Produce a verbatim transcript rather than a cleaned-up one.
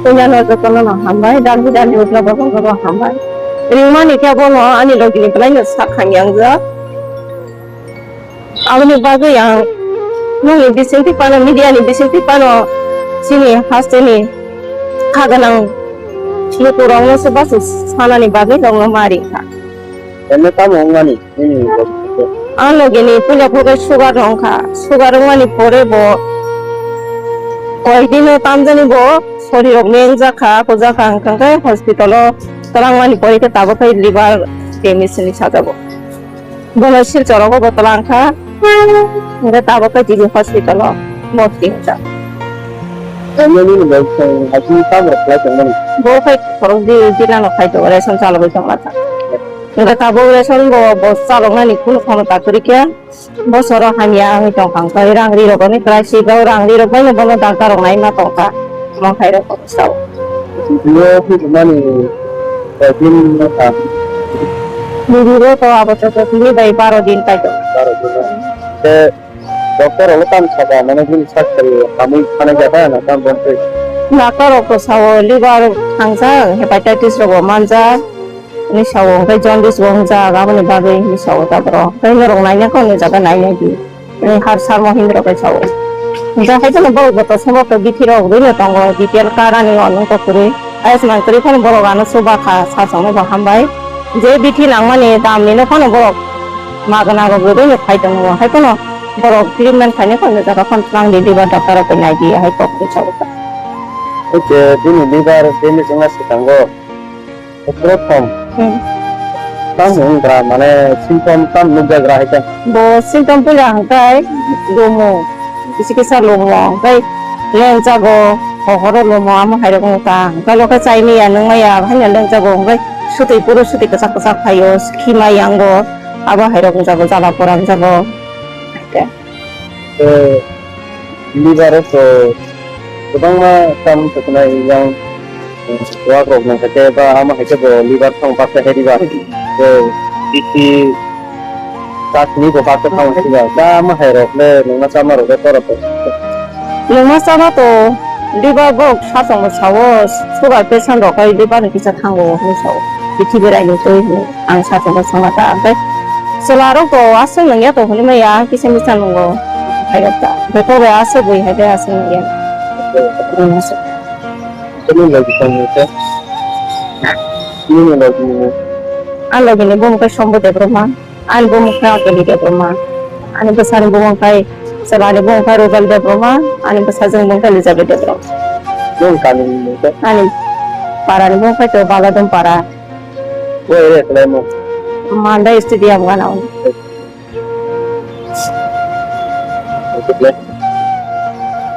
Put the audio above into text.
Puila no jotono no hambai, dagi dagi utla bokol bokol hambai. Ringmani khe bono ani logi ni belai no sak hamya wngjak. Aboni bagwi ang nokni bisingtwi phano, media ni bisingtwi phano chini haste ni kha gwnang lukurokno se bachwi sanani bagwi nokno ma ringkha. Ene tamo wngmani nini logi? Ang logi ni puila khe sugar wngkha. Sugar wngmani pore bo koyekdino tamjani bo sorirok meng jakha, kujakha, hwnkhe hospital o twlangmani pore khe tabuk khe liver damage hinwi sajago. Bono Silchar o bo twlang kha. Hwnkhe tabuk khe G B hospital o bhorti wngjak. Ene nini logi song haikhe tamo khlai tongmani? Bo khai khorok di jila no khai tongo, ration chalogwi tongma ta. Hwnkhe tabuk ration bo, bo chaloknani kunu khono ta kwrwi khe. Bosoro hamya wngwi tongkha, hwnkhe rang rirok ani kwraisik o, rang rirok bai no bono doctor rok naima tongkha, omo khairok sao. Biyo philmani koi din no kha? Bibi bo to abo to to tini bai baro din kai to. Baro din no. Te doctor rok tam saka mane din sak kari hamwi khana jata na tam bonte. Doctor rok to sao liver thangsa, hepatitis rok bo manjak. Ni sao hwnkhe jaundice bo wngjak, aboni bagwi ni sao ta borok. Hwnkhe norok naina khe ani jaga nainai di. Ni har sarmo hinwi rok khe sao. Hwnkhe hai kheno borok joto somoto bithi rok rwino tongo, B P L card ani o nwng kok kwrwi. Ayushman kwrwi phano borok ano chuba kha, sasongno bo hambai. Je bithi nangmani dam nino phano borok magna rok rwino phai tongo. Hai kheno borok treatment khaina phano jaga phano twlang di, liver doctor rok bai nai di, hai kok kwrwi sao. Oke, bini liver damage wngna swkango. Prothom. Hmm. Tamo wngkha, mane symptom tamo nukjagra hai khe? Bo symptom puila hwnkhe lumo, kisa kisa lumo, hwnkhe lengjago, hohoro lumo, amo hai rok wngkha. Hwnkhe lokhe chai maya, nung maya, haino lengjago, hwnkhe sutwi puro sutwi kwchak kwchak phaio, khi mai yango, abo hai rok wngjago, jala pora wngjago. Tei liver o to kwbangma tam kwknai yang, eh, wak rok nang khe ba amo hai khe bo liver thong baksa hai diba. Tei bisi chutney bo baksa thang hai diba. Ba amo hai rok le nungma chama rok le toro to. Nungma chama to liver bo sasong bo sao, sugar patient rok kai liver ni kisa thango hinwi sao. Bithi berai ni twi hinwi ang sasong bo songma ta. Hwnkhe chwla rok to aswk nungya to hinwi maya kisa misa nungo. Hai ta. Beto be aswk bui hai de aswk nungya. Nini logi tong ni te? Nini logi ni? Ang logi ni bumung khe Sombo Debbarma. Ani bumung khe Akeli Debbarma. Ani bwsani bumung khe, chwlani bumung khe Rubel Debbarma. Ani bwsajwkni bumung khe Elizabeth Debbarma. Nini kami ni bumung khe? Ani parani bumung khe to Baladon para. Bo ere khlaimo? Mandai Stadium gana.